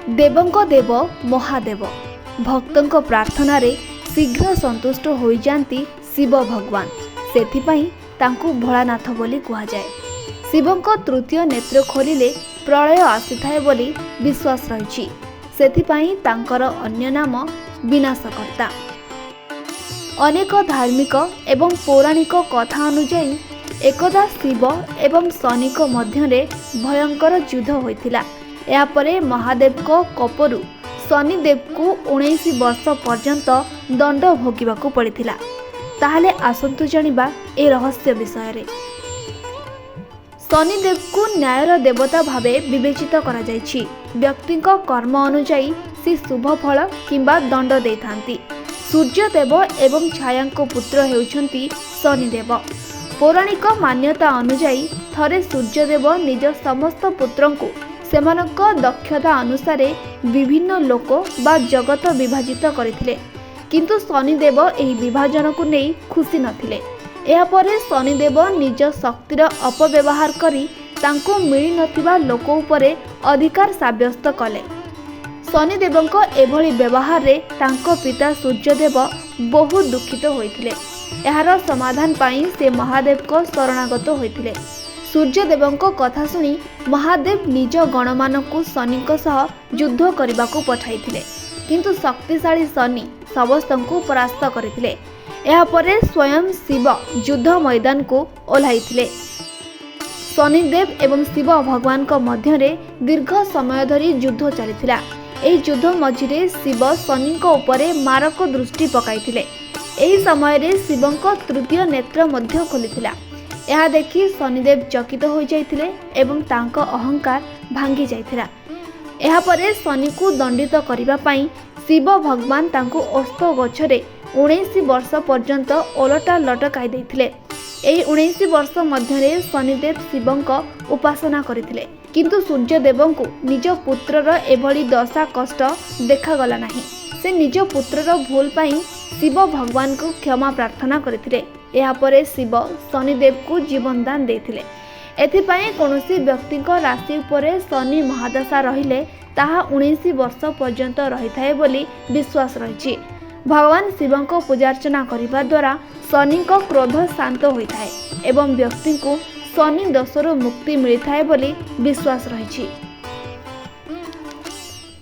ଦେବଙ୍କ ଦେବ ମହାଦେବ। ଭକ୍ତଙ୍କ ପ୍ରାର୍ଥନାରେ ଶୀଘ୍ର ସନ୍ତୁଷ୍ଟ ହୋଇଯାଆନ୍ତି ଶିବ ଭଗବାନ, ସେଥିପାଇଁ ତାଙ୍କୁ ଭୋଳାନାଥ ବୋଲି କୁହାଯାଏ। ଶିବଙ୍କ ତୃତୀୟ ନେତ୍ର ଖୋଲିଲେ ପ୍ରଳୟ ଆସିଥାଏ ବୋଲି ବିଶ୍ୱାସ ରହିଛି, ସେଥିପାଇଁ ତାଙ୍କର ଅନ୍ୟ ନାମ ବିନାଶକର୍ତ୍ତା। ଅନେକ ଧାର୍ମିକ ଏବଂ ପୌରାଣିକ କଥା ଅନୁଯାୟୀ ଏକଦା ଶିବ ଏବଂ ଶନିଙ୍କ ମଧ୍ୟରେ ଭୟଙ୍କର ଯୁଦ୍ଧ ହୋଇଥିଲା। ଏହାପରେ ମହାଦେବଙ୍କ କୋପରୁ ଶନିଦେବଙ୍କୁ 19 ବର୍ଷ ପର୍ଯ୍ୟନ୍ତ ଦଣ୍ଡ ଭୋଗିବାକୁ ପଡ଼ିଥିଲା। ତାହେଲେ ଆସନ୍ତୁ ଜାଣିବା ଏ ରହସ୍ୟ ବିଷୟରେ। ଶନିଦେବଙ୍କୁ ନ୍ୟାୟର ଦେବତା ଭାବେ ବିବେଚିତ କରାଯାଇଛି। ବ୍ୟକ୍ତିଙ୍କ କର୍ମ ଅନୁଯାୟୀ ସେ ଶୁଭ ଫଳ କିମ୍ବା ଦଣ୍ଡ ଦେଇଥାନ୍ତି। ସୂର୍ଯ୍ୟଦେବ ଏବଂ ଛାୟାଙ୍କ ପୁତ୍ର ହେଉଛନ୍ତି ଶନିଦେବ। ପୌରାଣିକ ମାନ୍ୟତା ଅନୁଯାୟୀ ଥରେ ସୂର୍ଯ୍ୟଦେବ ନିଜ ସମସ୍ତ ପୁତ୍ରଙ୍କୁ ସେମାନଙ୍କ ଦକ୍ଷତା ଅନୁସାରେ ବିଭିନ୍ନ ଲୋକ ବା ଜଗତ ବିଭାଜିତ କରିଥିଲେ। କିନ୍ତୁ ଶନିଦେବ ଏହି ବିଭାଜନକୁ ନେଇ ଖୁସି ନଥିଲେ। ଏହାପରେ ଶନିଦେବ ନିଜ ଶକ୍ତିର ଅପବ୍ୟବହାର କରି ତାଙ୍କୁ ମିଳିନଥିବା ଲୋକ ଉପରେ ଅଧିକାର ସାବ୍ୟସ୍ତ କଲେ। ଶନିଦେବଙ୍କ ଏଭଳି ବ୍ୟବହାରରେ ତାଙ୍କ ପିତା ସୂର୍ଯ୍ୟଦେବ ବହୁତ ଦୁଃଖିତ ହୋଇଥିଲେ। ଏହାର ସମାଧାନ ପାଇଁ ସେ ମହାଦେବଙ୍କ ଶରଣାଗତ ହୋଇଥିଲେ। ସୂର୍ଯ୍ୟଦେବଙ୍କ କଥା ଶୁଣି ମହାଦେବ ନିଜ ଗଣମାନଙ୍କୁ ଶନିଙ୍କ ସହ ଯୁଦ୍ଧ କରିବାକୁ ପଠାଇଥିଲେ। କିନ୍ତୁ ଶକ୍ତିଶାଳୀ ଶନି ସମସ୍ତଙ୍କୁ ପରାସ୍ତ କରିଥିଲେ। ଏହାପରେ ସ୍ୱୟଂ ଶିବ ଯୁଦ୍ଧ ମଇଦାନକୁ ଓହ୍ଲାଇଥିଲେ। ଶନିଦେବ ଏବଂ ଶିବ ଭଗବାନଙ୍କ ମଧ୍ୟରେ ଦୀର୍ଘ ସମୟ ଧରି ଯୁଦ୍ଧ ଚାଲିଥିଲା। ଏହି ଯୁଦ୍ଧ ମଝିରେ ଶିବ ଶନିଙ୍କ ଉପରେ ମାରକ ଦୃଷ୍ଟି ପକାଇଥିଲେ। ଏହି ସମୟରେ ଶିବଙ୍କ ତୃତୀୟ ନେତ୍ର ମଧ୍ୟ ଖୋଲିଥିଲା। ଏହା ଦେଖି ଶନିଦେବ ଚକିତ ହୋଇଯାଇଥିଲେ ଏବଂ ତାଙ୍କ ଅହଙ୍କାର ଭାଙ୍ଗି ଯାଇଥିଲା। ଏହାପରେ ଶନିକୁ ଦଣ୍ଡିତ କରିବା ପାଇଁ ଶିବ ଭଗବାନ ତାଙ୍କୁ ଓସ୍ତ ଗଛରେ 19 ବର୍ଷ ପର୍ଯ୍ୟନ୍ତ ଓଲଟା ଲଟକାଇ ଦେଇଥିଲେ। ଏହି 19 ବର୍ଷ ମଧ୍ୟରେ ଶନିଦେବ ଶିବଙ୍କ ଉପାସନା କରିଥିଲେ। କିନ୍ତୁ ସୂର୍ଯ୍ୟଦେବଙ୍କୁ ନିଜ ପୁତ୍ରର ଏଭଳି ଦଶା କଷ୍ଟ ଦେଖାଗଲା ନାହିଁ। ସେ ନିଜ ପୁତ୍ରର ଭୁଲ ପାଇଁ ଶିବ ଭଗବାନଙ୍କୁ କ୍ଷମା ପ୍ରାର୍ଥନା କରିଥିଲେ। ଏହାପରେ ଶିବ ଶନିଦେବଙ୍କୁ ଜୀବନଦାନ ଦେଇଥିଲେ। ଏଥିପାଇଁ କୌଣସି ବ୍ୟକ୍ତିଙ୍କ ରାଶି ଉପରେ ଶନି ମହାଦଶା ରହିଲେ ତାହା 19 ବର୍ଷ ପର୍ଯ୍ୟନ୍ତ ରହିଥାଏ ବୋଲି ବିଶ୍ୱାସ ରହିଛି। ଭଗବାନ ଶିବଙ୍କ ପୂଜାର୍ଚ୍ଚନା କରିବା ଦ୍ୱାରା ଶନିଙ୍କ କ୍ରୋଧ ଶାନ୍ତ ହୋଇଥାଏ ଏବଂ ବ୍ୟକ୍ତିଙ୍କୁ ଶନି ଦୋଷରୁ ମୁକ୍ତି ମିଳିଥାଏ ବୋଲି ବିଶ୍ୱାସ ରହିଛି।